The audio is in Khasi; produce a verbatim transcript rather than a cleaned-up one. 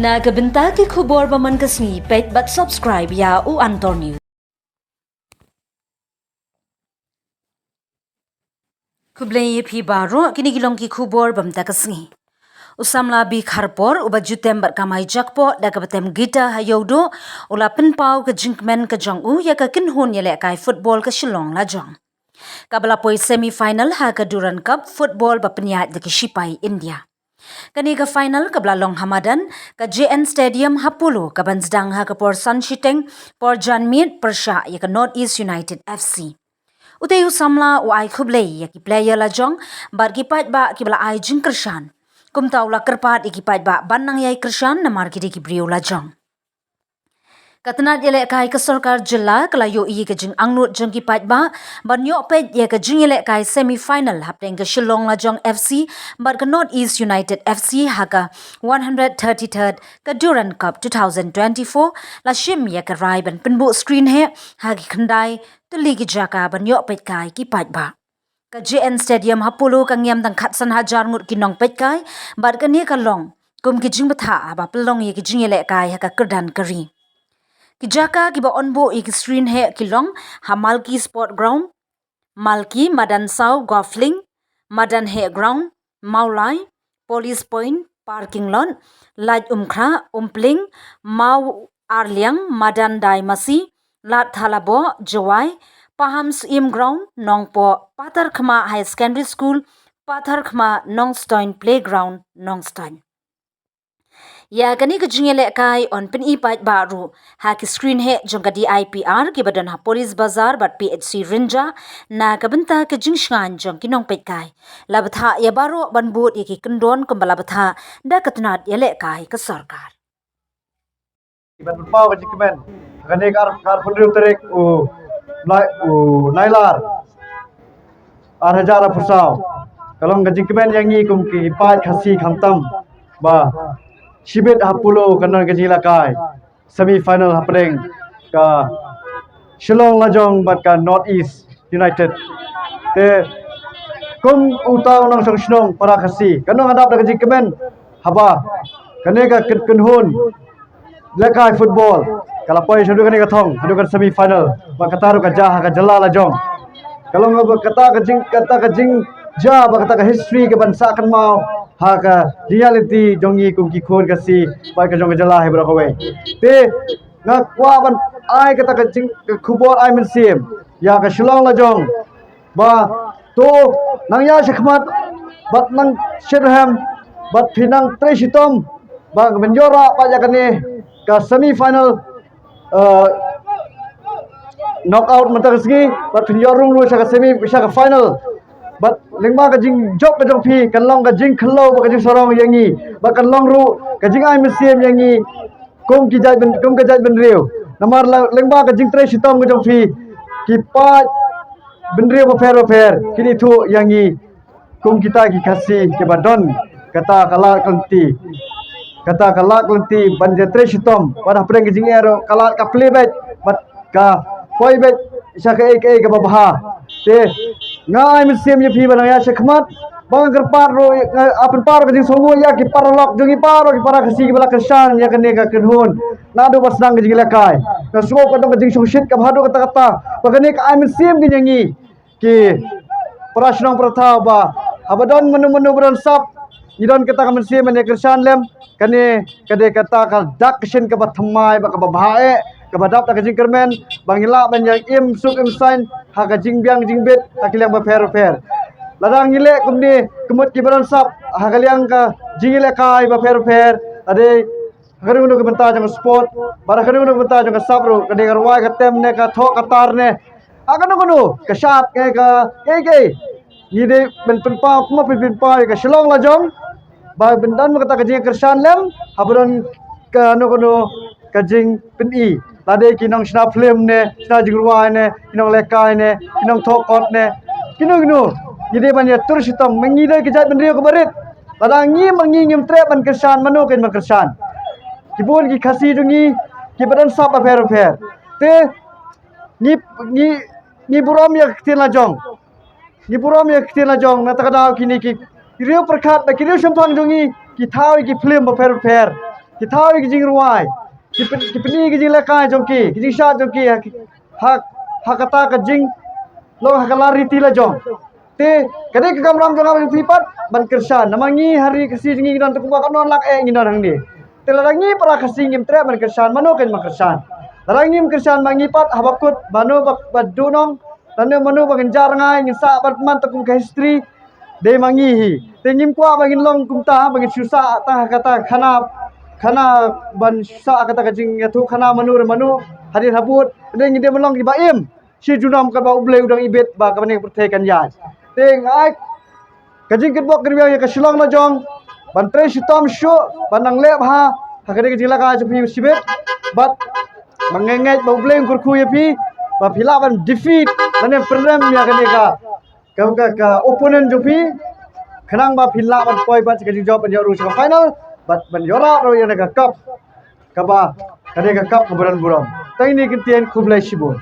Na ka bynta ki khubor ba man ka sngi, peit bad subscribe ïa U Antor News. Khublei ïa phi baroh, kine ki long ki khubor ba mynta ka sngi. U samla Bi Kharpor uba ju tem bad kamai jakpoh da kaba tem guitar ha Ïewduh, u la pynpaw ka jingkmen ka jong u ïa ka kynhun ïalehkai football ka Shillong Lajong, kaba la poi semi final ha ka Durand Cup football ba pynïaid da ki shipai India. Kane ka final kaba la long ha madan ka J N Stadium ha Polo, kaban sdang ha ka por san shiteng por janmiet pyrshah ïa ka North East United F C. Utei u samla u ai khublei ïa ki player lajong bad ki paidbah kiba la ai jingkyrshan. Kumta u la kyrpad ïa ki paidbah ban nang ïai kyrshan namar ki dei ki briew lajong. Ka tnat ïalehkai ka sorkar jylla ka la ïohi ka jingangnud jong ki paidbah ban ïoh peit ïa ka jingïalehkai semi final hapdeng ka Shillong Lajong F C bad ka North East United F C ha ka one hundred thirty-third ka Durand Cup two thousand twenty-four, la shim ïa ka rai ban pynbuh screen heh ha ki khyndai tylli ki jaka ban ïoh peit kai ki paidbah. Ka J N Stadium ha Polo ka ngiam tang khatsan hajar ngut ki nongpeitkai bad kane ka long kum ki jingbthah haba pynlong ïa ki jingïalehkai ha ka kyrdan ka ri. Ki jaka kiba on buh ïa ki screen heh ki long ha Malki Sport Ground, Malki, Madan Saw Golf Link, Madan Heh Ground, Mawlai, Police Point, Parking Lot, Lait Umkhrah, Umpling, Maw Arliang, Madan Daimasi, Lad Thalaboh, Jowai, Paham Syiem Ground, Nongpoh, Pathar Khmah Higher Secondary School, Pathar Khmah, Nongstoiñ Playground, Nongstoiñ. Ïa kane ka jingïalehkai yn pyni paidbah ruh ha ki screen heh jong ka D I P R kiba don ha Police Bazar bad P H C Rynjah, na ka bynta ka jingshngaiñ jong ki nongpeitkai. La bthah ïa baroh ban bud ïa ki kyndon kumba la bthah da ka tnat ïalehkai ka sorkar. Ban pynpaw ka jingkmen ha kane ka ar-, ka arphew hynriew tarik u Nai-, u Nailar ar hajar arphew saw. Ka long ka jingkmen ïa ngi kum ki paid Khasi khamtam ba shibit ha Polo kan don ka jingïalehkai semi final hapdeng ka Shillong Lajong bad ka North East United. Te kum uta u nongshong shnong para Khasi, kan ong hadap da ka jingkmen haba kane ka kyn-, kynhun lehkai football ka la poi shaduh kane ka thong, haduh ka semi final, ba kata ruh ka jia ha ka jylla Lajong. Ka long ba kata ka jing, kata ka jingjia, ba kata ka history kaban sah kynmaw ha ka jingïaid lynti jong ngi kum ki khun Khasi bad ka jong ka jylla hi baroh kawei. Te nga kwah ban ai kata ka jing, ka khubor ai mynsiem ïa ka Shillong Lajong ba to nang ïaid shakhmat bad nang shitrhem bad phi nang trei shitom ba ban ïoh rah pat ïa kane ka semi final, eh, knockout mynta ka sngi bad phin ïoh rung ruh sha ka semi, sha ka final. Bad lyngba ka jingjop ka jong phi kan long ka jingkhlaiñ bad ka jingsarong ïa ngi, bad kan long ruh ka jingai mynsiem ïa ngi kum ki jaid byn-, kum ka jaid bynriew. Namar la-, lyngba ka jingtrei shitom ka jong phi, ki paid bynriew bapher bapher kin ithuh ïa ngi kum kita ki Khasi kiba don kata ka lad ka lynti, kata ka lad ka lynti ban ïatrei shitom, bad hapdeng ka jingeh ruh ka lad ka plie beit bad ka poi beit sha kaei kaei kaba bha. Te nga ai mynsiem ïa phi ba nang ïaid shakhmat, ba nga kyrpad ruh, nga pynpaw ruh ka jingsngewnguh ïa ki paralok jong ngi baroh, ki para Khasi kiba la kyrshan ïa kane ka kynhun naduh ba sdang ka jingïalehkai. Nga sngew ka don ka jingshongshit kaba haduh katta katta, ba kane ka ai mynsiem ka ïa ngi ki para shnong para thaw ba haba don mano mano ba don sap, ngi don kata ka mynsiem ban ïakyrshan lem. Kane ka dei kata ka dak ka shin kaba thymmai bad kaba bha eh, kaba dap da ka jingkyrmen ba ngi lah ban ïa im suk im saiñ ha ka jingbiang jingbit ha ki liang bapher bapher. Lada ngi leh kumne, ka mut kiba don sap ha ka liang ka jingïalehkai bapher bapher, la dei ha kano kano ka bynta jong ka sport bad ha kano kano ka bynta jong ka sap ruh, ka dei ka rwai ka tem ne ka thoh ka tar ne ha kano kano ka shad ne ka kaei kaei, ngi dei ban pynpaw kumba phi pynpaw ïa ka Shillong Lajong ba ban don kata ka jingkyrshan lem haba don kano kano ka jingpyni. La dei ki nongshna film ne shna jingrwai ne ki nonglehkai ne ki nongthoh kot ne kino kino, ngi dei ban ïatur shitom, ma ngi dei ki jaid bynriew kaba rit. Lada ngi ma ngi ngim treh ban kyrshan, mano kin ban kyrshan? Ki bun ki Khasi jong ngi kiba don sap bapher bapher. Te ngi, ngi, ngi burom ïa ka ktien lajong. Ngi burom ïa ka ktien lajong, na kata ka daw kine ki, ki riew pyrkhat bad ki riew shemphang jong ngi ki thaw ïa ki film bapher bapher. ki thaw ïa ki jingrwai, ki pyn- ki pyni ki jinglehkai jong ki, ki jingshad jong ki ha ki- ha ha kata ka jinglong ha ka la riti la jong. Te ka dei ka kamram jong nga bad jong phi pat ban kyrshan. Namar ngi ha ri Khasi jong ngi ngi don te kumba ka non lak eh ngi don hangne. Te lada ngi para Khasi ngim treh ban kyrshan, mano kan ban kyrshan? Lada ngim kyrshan ma ngi pat haba kut mano ba ba duh nong, lane mano ba ngin jar ngai, ngin sah ban man ta kum ka history. Dei ma ngi hi. Te ngim kwah ba ngin long kumta ba ngin shu sah tang ha kata khana khana ban sah ha kata ka jingïathuh khana mano re mano hadien habud. Te ngin dei ban long kiba im shi junom kaba U Blei u dang ibit ba kaba ne ka pyrthei kan ïaid. Te nga ai ka jingkitbok kyrwiang ïa ka Shillong la jong ban trei shitom shuh ban nang leh bha ha kane ka jinglehkai jong phi shibit. Bad ba nga ngeit ba U Blei un kyrkhu ïa phi ba phi lah ban defeat lane pyrem ïa kane ka ka ka, ka opponent jong phi, khnang ba phi lah ban poi bad ka jingjop ban ïoh rung sha ka final bad ban ïoh rah ruh ïa ka cup kaba kane ka cup kaba don burom. Tang ine i kyntien, khublei shibun.